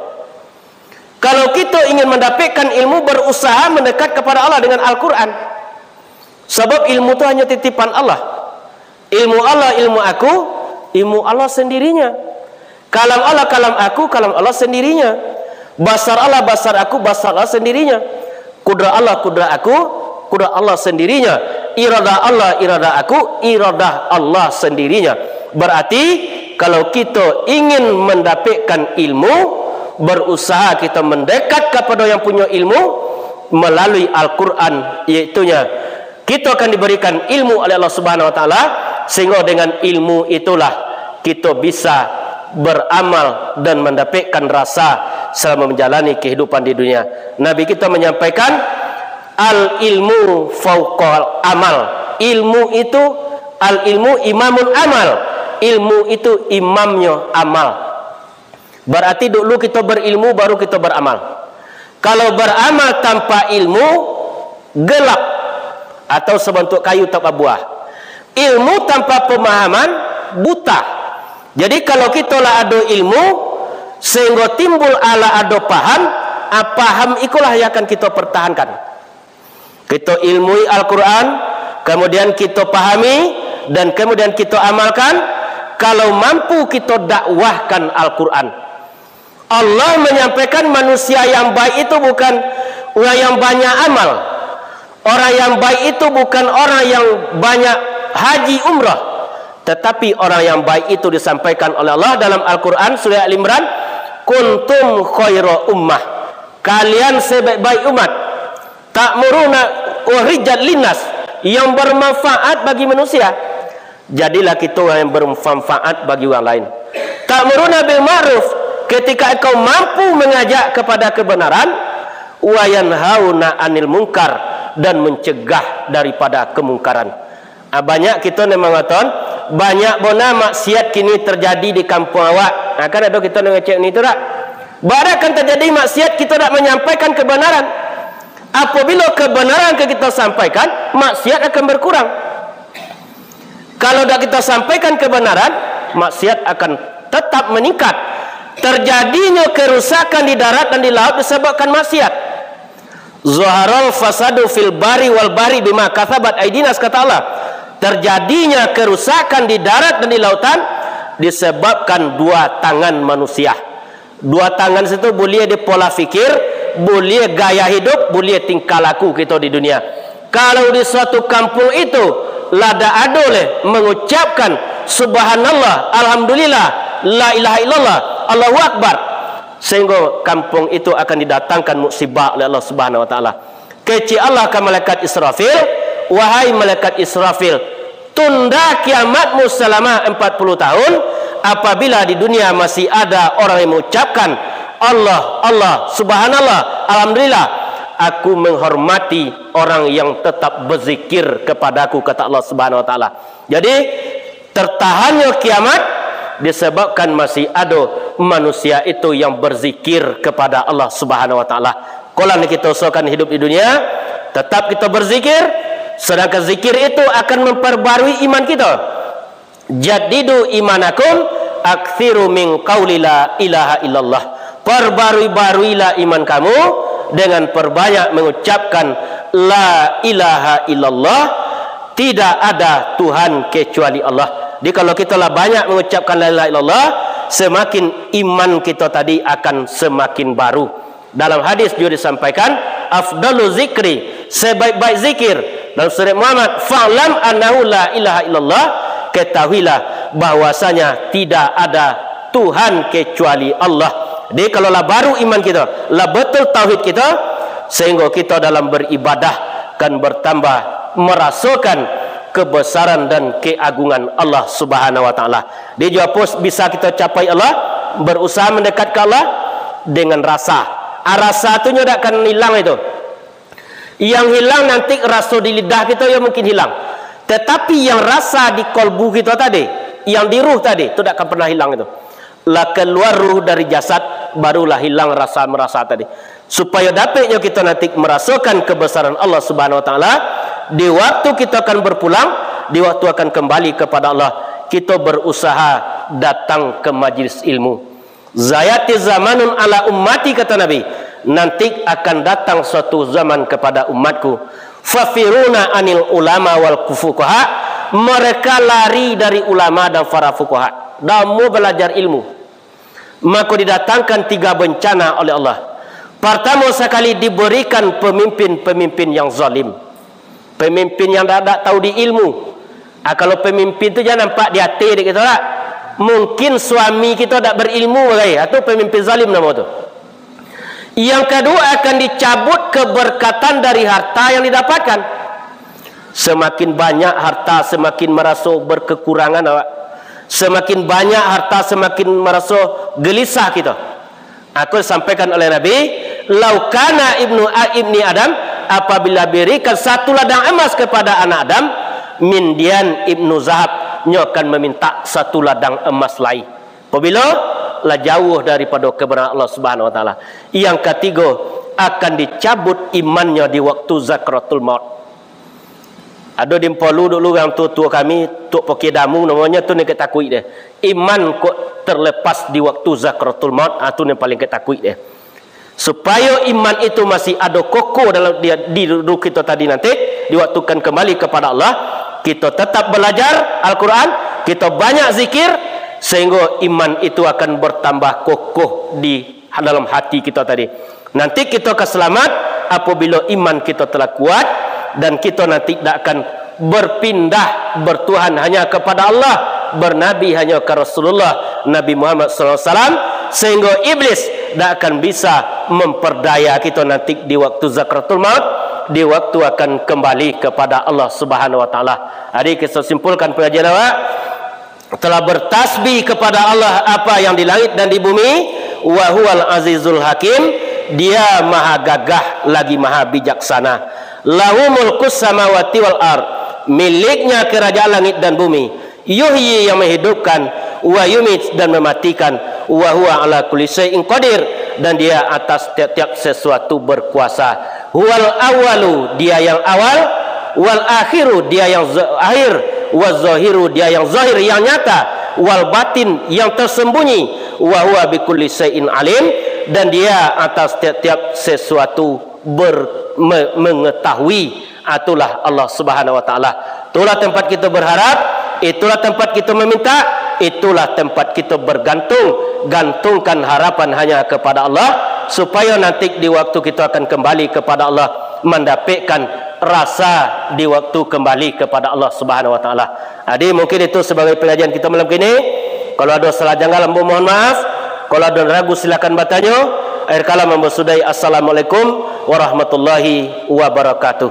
Kalau kita ingin mendapatkan ilmu, berusaha mendekat kepada Allah dengan Al-Quran. Sebab ilmu tu hanya titipan Allah. Ilmu Allah, ilmu aku, ilmu Allah sendirinya. Kalam Allah, kalam aku, kalam Allah sendirinya. Basar Allah, basar aku, basar Allah sendirinya. Kudrat Allah, kudrat aku, kudrat Allah sendirinya. Iradah Allah, iradah aku, iradah Allah sendirinya. Berarti, kalau kita ingin mendapatkan ilmu, berusaha kita mendekat kepada yang punya ilmu melalui Al-Quran, iaitunya kita akan diberikan ilmu oleh Allah Subhanahu wa Taala, sehingga dengan ilmu itulah kita bisa beramal dan mendapatkan rasa selama menjalani kehidupan di dunia. Nabi kita menyampaikan, "Al ilmu fauqal amal." Ilmu itu, al ilmu imamun amal. Ilmu itu imamnyo amal. Berarti dulu kita berilmu, baru kita beramal. Kalau beramal tanpa ilmu, gelap atau sebentuk kayu tak babuah. Ilmu tanpa pemahaman, buta. Jadi, kalau kita lah ado ilmu, sehingga timbul alah ado paham, ah, paham ikolah yang akan kita pertahankan. Kita ilmui Al-Quran, kemudian kita pahami, dan kemudian kita amalkan. Kalau mampu, kita dakwahkan Al-Quran. Allah menyampaikan manusia yang baik itu bukan orang yang banyak amal. Orang yang baik itu bukan orang yang banyak haji umrah. Tetapi orang yang baik itu disampaikan oleh Allah dalam Al-Quran, surah Al Imran, "Kuntum khaira ummah." Kalian sebaik-baik umat. "Ta'muruna ukhrijat linnas," yang bermanfaat bagi manusia. Jadilah kita orang yang bermanfaat bagi orang lain. "Ta'muruna bil ma'ruf," ketika engkau mampu mengajak kepada kebenaran, "wa yanhauna 'anil munkar," dan mencegah daripada kemungkaran. Ah, banyak kita ni mangaton, banyak bona maksiat kini terjadi di kampung awak. Ah, kan ado kita ni ngecek ni tu tak? Bara kan terjadi maksiat, kita tak menyampaikan kebenaran. Apabila kebenaran ke kita sampaikan, maksiat akan berkurang. Kalau dak kita sampaikan kebenaran, maksiat akan tetap meningkat. Terjadinya kerusakan di darat dan di laut disebabkan maksiat. "Zaharal fasadu fil bari wal bari bima kasabat aidinas," kata Allah. Terjadinya kerusakan di darat dan di lautan disebabkan dua tangan manusia. Dua tangan situ buliah di pola fikir, buliah gaya hidup, buliah tingkah laku kita di dunia. Kalau di suatu kampung itu lah dak ado lai mangucapkan subhanallah, alhamdulillah, la ilaha illallah, Allahu akbar, sehingga kampung itu akan didatangkan musibah oleh Allah Subhanahu wa Taala. Kecek Allah ka malaikat Israfil, "Wahai malaikat Israfil, tunda kiamatmu salama ampek puluah tahun, apabila di dunia masih ada orang yang mangucapkan, 'Allah, Allah, subhanallah, alhamdulillah,' aku manghormati orang yang tatap bazikir kapada-Ku," kata Allah Subhanahu wa Taala. Jadi, tertahannyo kiamat disababkan masih ado manusia itu yang bazikir kapada Allah Subhanahu wa Taala. Kolah kito usahakan hidup di dunia, tatap kito bazikir, sadangkan zikir itu akan mamparbarui iman kito. "Jaddidu imanakum, aktsiru min qauli la ilaha illallah." Parbarui-baruilah iman kamu dengan parbanyak mangucapkan la ilaha illallah, tidak ada Tuhan kecuali Allah. Jadi, kalau kito lah banyak mangucapkan la ilaha illallah, samakin iman kito tadi akan samakin baru. Dalam hadis juo disampaikan, "Afdalu zikri," sebaik-baik zikir. Dalam surat Muhammad, "Fa'lam annahu la ilaha illallah," ketahuilah bahwasanya tidak ada Tuhan kecuali Allah. Jadi, kalau lah baru iman kito, lah batul tauhid kito, sehingga kito dalam baribadah kan bertambah marasokan kebesaran dan keagungan Allah Subhanahu wa Taala. Di juo apo bisa kito capai Allah, berusaha mandekat ka Allah dengan rasa. Ah, rasa tu nyo dak akan hilang itu. Yang hilang nanti raso di lidah kito, yo mungkin hilang. Tetapi yang rasa di kolbu kito tadi, yang di ruh tadi, tu dak akan pernah hilang itu. Lah kalua ruh dari jasad, barulah hilang rasa marasa tadi. Supayo dapeknyo kito nanti marasokan kebesaran Allah Subhanahu wa Taala, di waktu kito akan berpulang, di waktu akan kembali kepada Allah, kito berusaha datang ke majlis ilmu. "Saya'ti zamanun ala ummati," kata Nabi, "nanti akan datang suatu zaman kepada umatku. Fafiruna anil ulama wal fuqaha," mereka lari dari ulama dan para fuqaha. Dak mau balajar ilmu. Mako didatangkan tiga bencana oleh Allah. Partamo sakali, diberikan pemimpin-pemimpin yang zalim. Pemimpin yang dak, dak tahu di ilmu. Ah, kalau pemimpin tu jan nampak di ateh dek kito lah. Mungkin suami kito dak berilmu bagai, ah, tu pemimpin zalim namo tu. Yang kedua, akan dicabut keberkatan dari harta yang didapatkan. Semakin banyak harta, semakin maraso berkekurangan awak. Semakin banyak harta, semakin maraso gelisah kito. Aku disampaikan oleh Nabi, "Laukana ibnu a-, ibni Adam, apabila berikan satu ladang emas kepada anak Adam, mindian ibnu zahab, nyo akan meminta satu ladang emas lai." Apabila lah jauh daripada kebenaran Allah Subhanahu wa Taala. Yang katigo, akan dicabut imannyo di waktu zakratul maut. Ado di Mapolu dulu urang tuo-tuo kami, Tok Pokie Damu namonyo, tu nan kek takuik deh. Iman kok terlepas di waktu zakratul maut, ah, tu nan paling kek takuik deh. Supayo iman itu masih ado kokoh dalam di, di diri kito tadi nanti, di waktu kan kembali kepada Allah, kito tetap balajar Al-Quran, kito banyak zikir, sehingga iman itu akan bertambah kokoh di dalam hati kito tadi. Nanti kito ka salamat apabila iman kito telah kuat, dan kito nanti dak akan berpindah, bertuhan hanya kepada Allah, bernabi hanya ka Rasulullah Nabi Muhammad sallallahu alaihi wasallam, sehingga iblis dak akan bisa memperdaya kito nanti di waktu zakratul maut, di waktu akan kembali kepada Allah Subhanahu wa Taala. Jadi, kita simpulkan pengajian awak, telah bertasbih kepada Allah apa yang di langit dan di bumi, wa huwal azizul hakim, Dia maha gagah lagi maha bijaksana. Lahu mulkus samawati wal ard, miliknya kerajaan langit dan bumi. Yuhyi, yang menghidupkan, wa yumit, dan mematikan, wa huwa ala kulli syai'in qadir, dan Dia atas tiap-tiap sesuatu berkuasa. Huwal awwalu, Dia yang awal, wal akhiru, Dia yang za-, akhir, waz zahiru, Dia yang zahir, yang nyata, wal batin, yang tersembunyi, wa huwa bikulli syai'in alim, dan Dia atas tiap-tiap sesuatu ber-, me-, mengetahui. Itulah Allah Subhanahu wa Taala. Itulah tempat kita berharap, itulah tempat kita meminta, itulah tempat kita bergantung. Gantungkan harapan hanya kepada Allah, supaya nanti di waktu kita akan kembali kepada Allah, mendapatkan rasa di waktu kembali kepada Allah Subhanahu wa Ta'ala. Jadi, mungkin itu sebagai pengajian kita malam kini. Kalau ada salah janggal, ambo mohon maaf. Kalau ada ragu, silakan batanyo. Akhir kalam, ambo sudahi. Assalamualaikum warahmatullahi wabarakatuh.